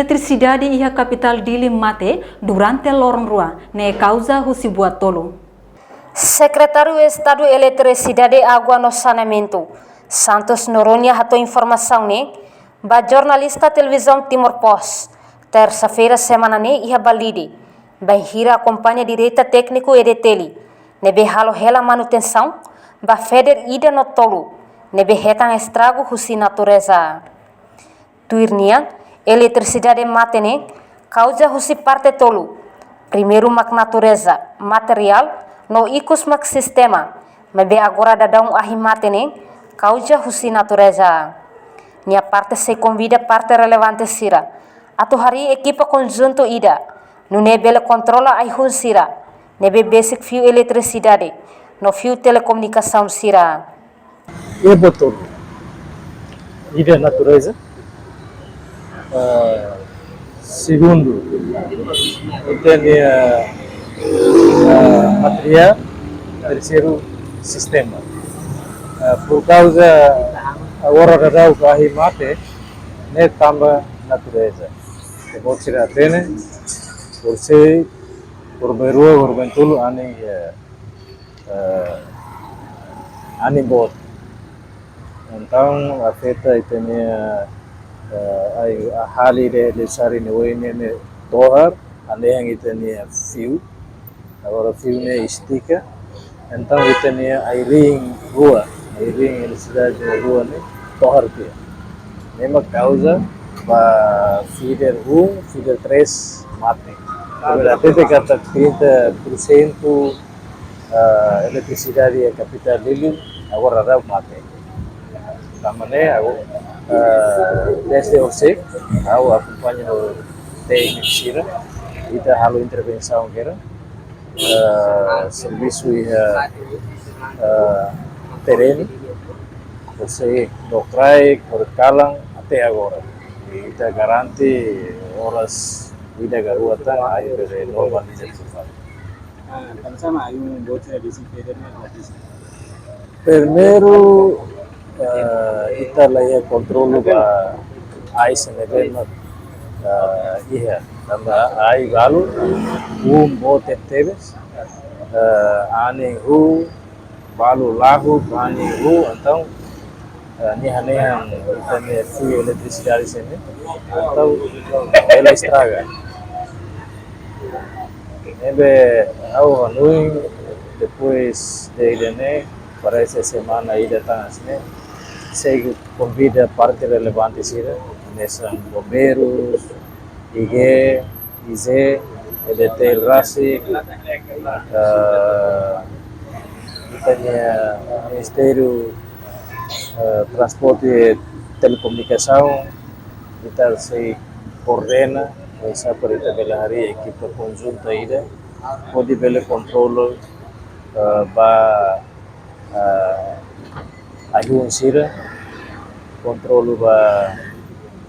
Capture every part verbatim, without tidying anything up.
Eletrisidade iha kapitál Dili mate durante loron rua, ne'e kauza husi buat tolu. Sekretáriu Estadu Eletrisidade, Água no Saneamentu, Santos Noronha hato'o informasaun ne'e ba jornalista Televizaun Timor Post, tersa-feira semana ne'e iha Balide, bainhira akompaña direta tékniku E D T L, ne'ebé halo hela manutensaun ba feder ida no tolu, ne'ebé hetan estragu husi natureza. Tuir nia, eletrisidade mate ne'e kauza husi parte tolu. Primeiru mak natureza, materiál, no ikus mak sistema, maibé agora daudaun ahi mate ne'e kauza husi natureza. Nia parte sei konvida parte relevante sira atu harii ekipa konjuntu ida, nune'e bele kontrola ai-hun sira, ne'ebé besik fiu eletrisidade no fiu telekomunikasaun sira. E botor ida natureza. Ah, segundu, ita-nia, ah, materiál. Terseiru, sistema. Ah, por kauza agora daudaun ahi mate, ne'e tanba natureza. Ita-boot sira hatene, por sei, por berua, por bentulu, anin, eh, eh, anin boot. Entaun, afeta ita-nia, eh, ai, hali de, de sari ne'e oin ne'e tohar, hanehan ita-nia fiu. Agora fiu ne'e estika. Entaun, ita-nia ai-riin rua, ai-riin eletrisidade rua ne'e tohar tiha. Ne'e mak kauza ba feeder um, feeder três mate. Tapi la tete kata trinta por cento, ah, eletrisidade iha kapitál Dili agora daudaun mate. Tanba ne'e, ha'u, ah, desde orsida, ha'u akompaña ho tékniku sira, ita halo intervensaun kera, ah, servisu iha, ah, terrenu, orsida no kraik, no kalan, até agora. Ita garante oras ida ka rua tan, ai bele normaliza fali. Ah, tanba sá mak ai-hun boot sira besik feeder ne'e la besik? Primeiru, eh, ita la iha kontrolu ba ai sira ne'ebé mak, eh, iha. Tanba ai balu, hun boot tebetebes, eh, anin hun, balu lahuk, anin hun, entaun, eh, nehan-nehan ita-nia fiu eletrisidade sira-ne'e, entaun bele estraga. Ne'ebé ha'u hanoin, depois de ida-ne'e, parese semana ida tan hanesan ne'e, sei konvida parte relevante sira, hanesan bombeirus, I G, I Z, E D T L rasik, eh, ita-nia Ministériu, eh, Transporte Telekomunikasaun, ita sei koordena, oinsá para ita bele harii ekipa konjunta ida, hodi bele kontrolu, eh, ba, eh, ai-hun sira, kontrolu ba,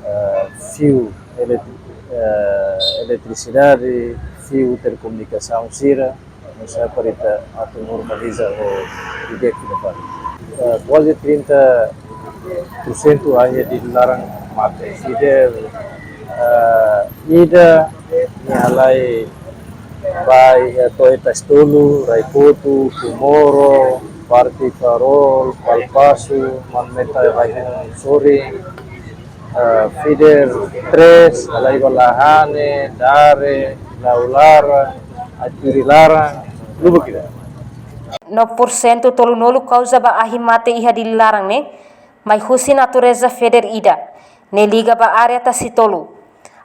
eh, fiu elet-, eh, eletrisidade, fiu telekomunikasaun sira, oinsá para ita atu normaliza ho ida-ne'e fali. Eh, kuaze trinta por cento ahi Dili laran mate. Feeder, eh, ida ne'e halai ba iha To'o Taistolu, Raikotu, Kumoro, parte Farol, Palpasu, Manmeta, Raihun Sorin, eh, feeder tres, halai ba Lahane, Dare, Laulara, Aturi Laran, lubuk ida. No porsentu tolunulu kauza ba ahi mate iha Dili laran ne'e, mai husi natureza feeder ida, ne'e liga ba área Tasitolu,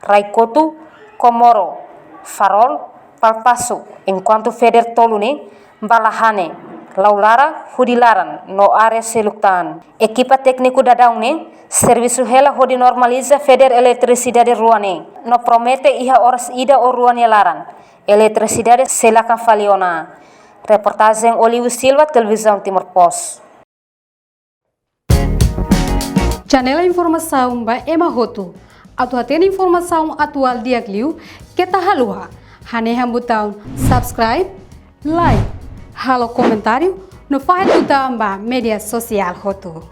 Raikotu, Komoro, Farol, Palpasu, enkuantu feeder tolu ne'e ba Lahane, Laulara, Hudilaran, no área seluk tan. Ekipa tékniku daudaun ne'e servisu hela hodi normaliza feeder eletrisidade rua ne'e, no promete iha oras ida ou rua nia laran, eletrisidade sei lakan fali ona. Reportajen Oliu Silva, Televizaun Timor Post. Channel informasaun ba ema hotu. Atu hatene informasaun atuál di'ak liu, keta haluha hanehan butaun subscribe, like, halo komentáriu, no fahe tutan ba média sosiál hotu.